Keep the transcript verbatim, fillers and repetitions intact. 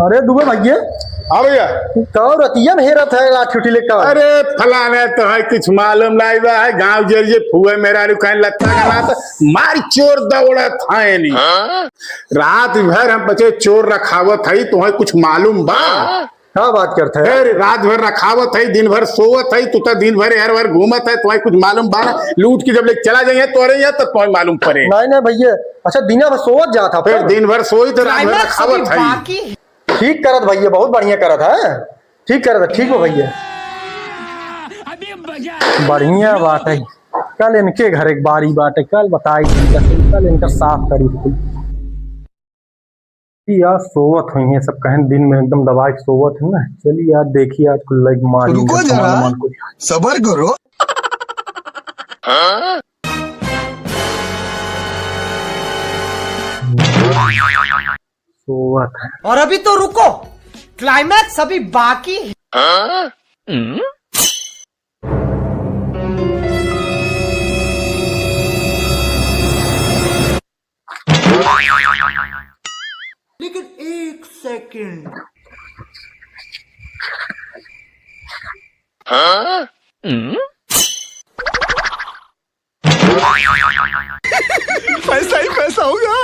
अरे दुबे भइया। हाँ भइया। कहो रतिया में हेरत है लाठी उठी लेकर। अरे फलाने तो है, कुछ मालूम नाहीं बा, है गाँव जरिए फुए मेरा रुखान लत्ता का बात, मार चोर दौड़त है नहीं। रात भर हम बचे चोर रखावत है, तुम्हें कुछ मालूम बा? का बात करत है? अरे रात भर रखावत है, दिन भर सोवत है, तू तो दिन भर हर भर घूमत है, तुम्हें कुछ मालूम बा ना? लूट के जब ले चला जाइए तोरे यहाँ तो तुम्हें मालूम पड़े। नहीं नहीं भइया, अच्छा दिना भर सोवत जात है फिर पर दिन भर सोई तो रात भर climax अभी रखावत है। बाकी। ठीक करत भइया, बहुत बढ़िया करत है, ठीक करत है, ठीक हो भइया। बढ़िया बात है, कल इनके घर एक बारी बाटे, कल बताई इनका, कल इनका साफ करी थी। यार सोवत हुई हैं सब, कहें दिन में एकदम दबाई के सोवत है ना। चलिए यार देखिए आज कुल लाइक मारी रुको इनका जरा, सामान वामान कुछ। सबर करो। सोवत है। और अभी तो रुको, climax अभी बाकी है। लेकिन एक सेकंड। पैसा ही पैसा होगा।